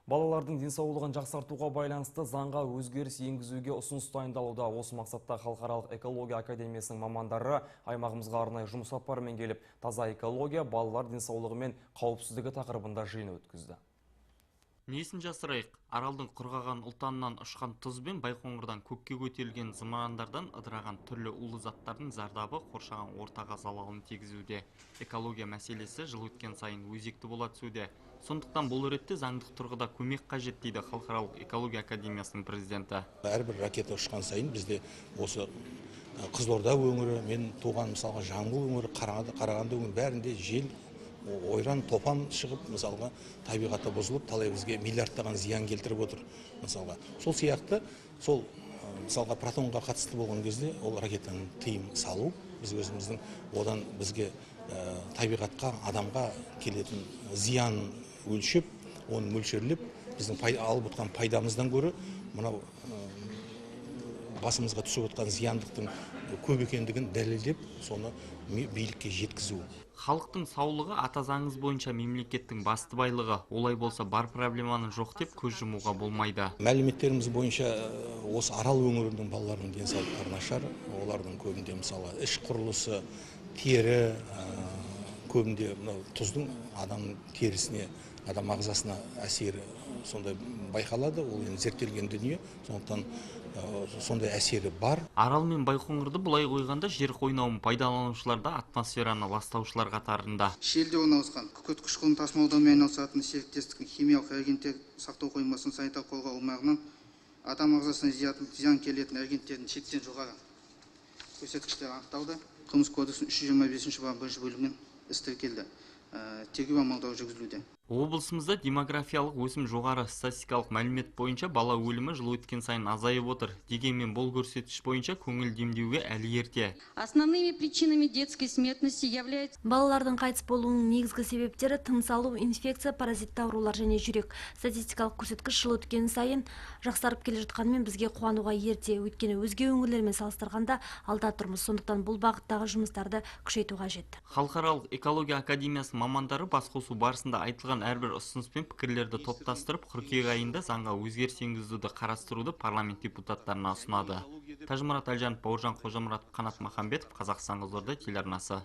Балалардың денсаулығын жақсартуға байланысты заңға өзгеріс енгізуге ұсыныс дайындалуда. Осы мақсатта Халықаралық экология академиясының мамандары аймағымызға арнайы жұмыс сапарымен келіп, таза экология, балалар денсаулығы мен қауіпсіздігі тақырыбында жиын өткізді. Несін жасырайық, Аралдың құрғаған ұлтанынан ұшқан тұз бен Байқоңырдан көкке көтерілген зымырандардан ыдыраған түрлі улы заттардың зардабы қоршаған ортаға залалын тигізуде. Экология мәселесі жыл өткен сайын өзекті бола түсуде. Сондықтан бұл ретте заңдық тұрғыда көмек қажет, дейді Халықаралық экология академиясының президенті. Әрбір ракета ұшқан сайын бізде осы Қызылорда өңірі, мен туған мысалға Жамбыл өңірі, Қарағанды өңірі бәрінде жел, ойран, топан шығып, мысалға табиғаты бұзылып, талай бізге миллиардтаған зиян келтіріп отыр мысалға. Сол сияқты, сол мысалға протонға қатысты болған кезде ол ракетаны тыйым салу, біз өзіміздің одан бізге табиғатқа, адамға келетін зиян өлшеп, оны мөлшерлеп, біздің алып отқан пайдамыздан гөрі мынау басымызға түсіп отқан зияндықтың көп екендігін дәлелдеп, соны билікке жеткізу. Халықтың саулығы ата заңымыз бойынша мемлекеттің басты байлығы. Олай болса бар проблеманы жоқ деп көз жұмуға болмайды. Мәліметтеріміз бойынша осы Арал өңірінің балаларының денсаулықтары нашар. Олардың көбінде мысалы іш құрылысы, тері, көбінде мынау тұздың адам терісіне, адам ағзасына әсері сондай байқалады. Ол енді зерттелген дүние, сондықтан сондай әсері бар. Арал мен Байқоңырды бұлай қойғанда жер қойнауын пайдаланушылар да атмосфераны ластаушылар қатарында. Шиеліде орналасқан күкірт қышқылын тасымалдаумен айналысатын серіктестіктің химиялық реагенттер сақтау қоймасының санитарлық қорғау аумағынан адам ағзасына зиян келетін реагенттердің шектен жоғары көрсеткіштері анықталды. Қылмыс кодексінің 325 бабы 1 бөлімімен іс тіркелді. Тергеу амалдары жүргізілуде. Облысымызда демографиялық өсім жоғары. Статистикалық мәлімет бойынша бала өлімі жыл өткен сайын азайып отыр. Дегенмен бұл көрсеткіш бойынша көңіл демдеуге әлі ерте. Основными причинами детской смертности являются балалардың қайтыс болуының негізгі себептері тыныс алу, инфекция, паразитті аурулар және жүрек. Статистикалық көрсеткіш жыл өткен сайын жақсарып келе жатқанымен бізге қуануға ерте. Өйткені өзге өңірлермен салыстырғанда алда тұрмыз. Сондықтан бұл бағыттағы жұмыстарды күшейту қажет. Халықаралық экология академиясының мамандары басқосу барысында айтылған әрбір ұсыныс пен пікірлерді топтастырып, қыркүйек айында заңға өзгеріс енгізуді қарастыруды парламент депутаттарына ұсынады. Тәжімұрат Әлжанов, Бауыржан Қожамұратов, Қанат Махамбетов, Қазақстан Қызылорда телеарнасы.